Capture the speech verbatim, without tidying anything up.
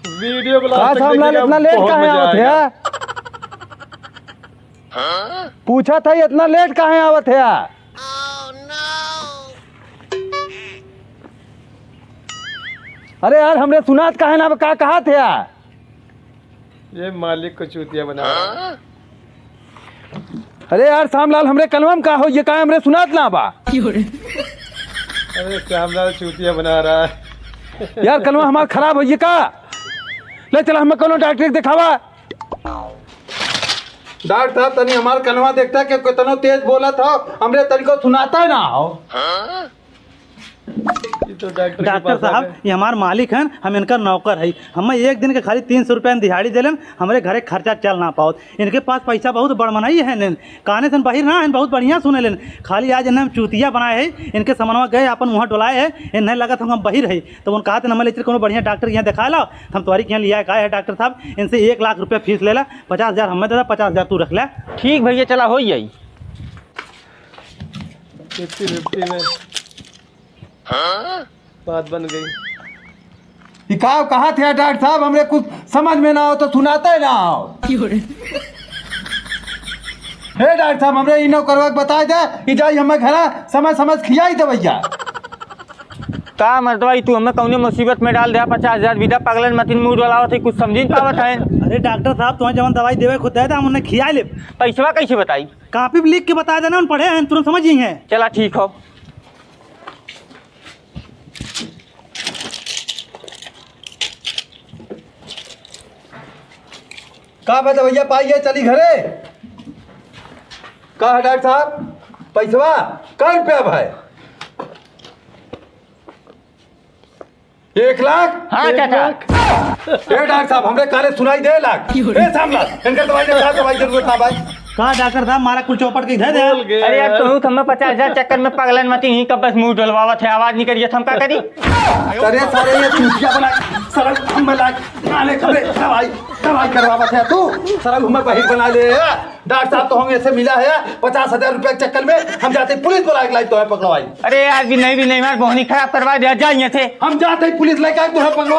वीडियो को का last तक सामलाल, देखिएगा, इतना लेट बहुत काहे मजा आवत आएगा। है? पूछा था, इतना लेट काहे आवत है? अरे यार, हमरे सुनात काहे ना, का कहा थे यार? ये मालिक को चूतिया बना रहा है। अरे यार सामलाल, हमरे कनवा में का हो, ये का हमरे सुनात ना बा? अरे सामलाल चूतिया बना रहा है। यार कनवा हमार खराब हो, ये का? ले चला, हमें कोनो डॉक्टर के दिखावा। डॉक्टर साहब, तनी हमार कनवा देखता कि कितनो तेज बोलत हो, हमरे तनिको सुनाता है ना हो। ये तो डॉक्टर के डॉक्टर पास आ साहब, गए। ये हमार मालिक हन, हम इनका नौकर हई। हमें एक दिन के खाली तीन सौ रुपया दिहाड़ी देलन, हमरे घरे खर्चा चल ना पावत। इनके पास पैसा बहुत बड़मनई है, काने से बहिर ना है, बहुत बढ़िया सुने लेन। खाली आज इन्हें हम चूतिया बनाए है, इनके समनवा गए अपन मुँह डोलाए है, इन्हें लगत हम बहिर है। तो उन कहा थे, "हमें ले चल कोनो बढ़िया डॉक्टर के यहाँ दिखा लो, हम तुम्हारी के यहाँ लिया का है डॉक्टर साहब, इनसे एक लाख रुपया फीस ले ला, पचास हजार हमें दे दा, पचास हजार तू रख ले।" ठीक भैया, चला हो जाई। फिफ्टी फिफ्टी में। बात बन गई। ई का कहा थे डॉक्टर साहब, हमरे कुछ समझ में ना हो तो सुनाते ना हो। हे डॉक्टर साहब, हमरे ई नौकरवा के बताए दे कि जाई हमें घरा समय समय से खियाई दे भैया। का मर्दवा, ई तू हमें कौने मुसीबत में डाल दे? पचास हजार बीदा पगलन मतिन मुंह डोलावत है, कुछ समझी न पावत है। अरे डॉक्टर साहब, तुम्हें जवन दवाई देवे खुद दे दे, हम उन्हें खिया ले। पैसवा कैसे बताई? कॉपी पे लिख के बता देना, उन पढ़े हैं, तुरंत समझ ही हैं। चला ठीक हो। का बा दवैया पाई है, चली घरे? का है डॉक्टर साहब, पैसवा? कै रुपया भाई? एक लाख? हाँ, चाचा। ए डॉक्टर साहब, हमरे काने सुनाई दे लाख। ए सामला, इनका दवाई दे, साहब, दवाई जरूरत ना भाई। का डॉक्टर साहब, मारा कुल चौपट के इधर दे। बोल गए अरे यार, यार। तू हमें पचास हजार चक्कर में पगलन मती ही, कब बस मुंह डोलवावत है, आवाज नहीं करिए, हम का करी? अरे सारे, ये चूतिया बना, सरल हम बना, नाले खबे दवाई, दवाई करवावत है तू, सरल हमें बहिर बना ले। डॉक्टर साहब तो हम ऐसे मिला है, पचास हजार रुपया के चक्कर में हम जाते पुलिस बुला के लाई तो है पकड़वाई। अरे यार, भी नहीं, भी नहीं, मार बोहनी खराब करवा दिया, जाइए थे। हम जाते ही पुलिस लेके आए तो है पकड़वाई।